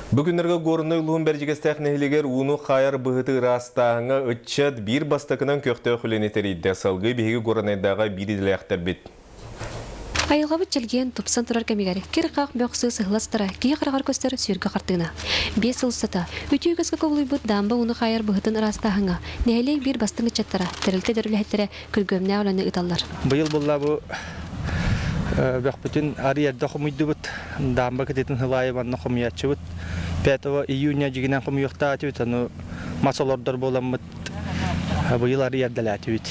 Бу күннэргэ Горнай улууһун Бэрдьигэстээх нэһилиэгэр ууну хаайар быһыты ыраастааһыҥҥа ыччат биир бастакынан көхтөөх үлэни тэрийдэ. Салгыы биһиги Горнайдааҕы биир идэлээхтэрбит. Айылҕабыт чэлгиэн, тупсан турар кэмигэр кир-хах бөх сыыс ыһыла сытара киһи хараҕар көстөр сүргэ хартыына. 5 сыл устата үтүө үгэскэ кубулуйбут даамба ууну хаайар быһытын ыраастааһыҥҥа нэһилиэк биир бастыҥ ыччаттара, тэрилтэ эдэр үлэһиттэрэ күргүөмнээх үлэни ыыталлар. Быйыл булла бу бөхпүтүн арый эрдэ хомуйдубут. Даамба кытытын сыл аайы манна хомуйааччыбыт. 5 июня дьигинэн хомуйуохтаатыбыт, ону мас олордор буоламмыт быйыл арый эрдэлээтибит.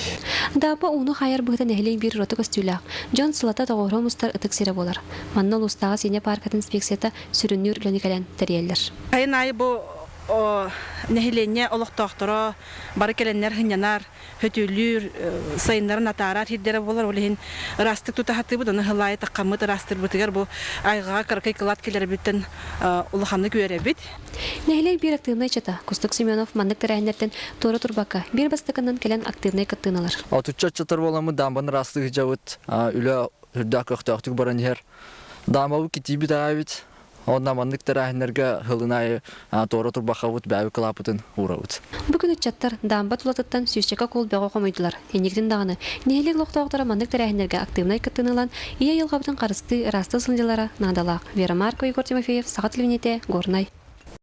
Даамба ууну хаайар быһыта нэһилиэк биир ураты көстүүлээх, дьон сылата тоҕуоруһа мустар ытык сирэ буолар. Манна улуустааҕы Сиинэ пааркатын инспекцията сүрүннүүр үлэни кэлэн тэрийэллэр. Сайын аайы бу нэһилиэнньэ олохтоохторо бары кэлэннэр сынньанар, хөтүөлүүр, сайыннарын атаарар сирдэрэ буолар. Ол иһин ыраастык тута сатыыбыт, ону сыл аайы таххаммыт ыраастыырбытыгар бу айылҕаҕа кыракый кылаат кэлэрбиттэн улаханнык үөрэбит. Нэһилиэк биир актыыбынай ыччата Кустук Семенов маннык тэрээһиннэртэн туора турбакка, биир бастакынан кэлэн актыыбынай кыттыыны ылар. Отучча ыччаттар буоламмыт даамбаны ыраастыы сылдьабыт, үлэ үрдээх көхтөөхтүк баран иһэр. Даамбабыт китиибит аҕай эбит. Онно маннык тэрээһиннэргэ сылын аайы туора турбахабыт, бэйэбит кылааппытын уурабыт. Бу күн ыччаттар Даамба тулатыттан сүүсчэкэ куул бөҕө хомуйдулар. Инникитин даҕаны нэһилиэк олохтоохторо маннык тэрээһиннэргэ актыыбынай кыттыыны ылан, ийэ айылҕабытын харыстыы, ыраастыы сылдьаллара наадалаах. Вера Марко, Егор Тимофеев, Саха телевидениетэ, Горнай.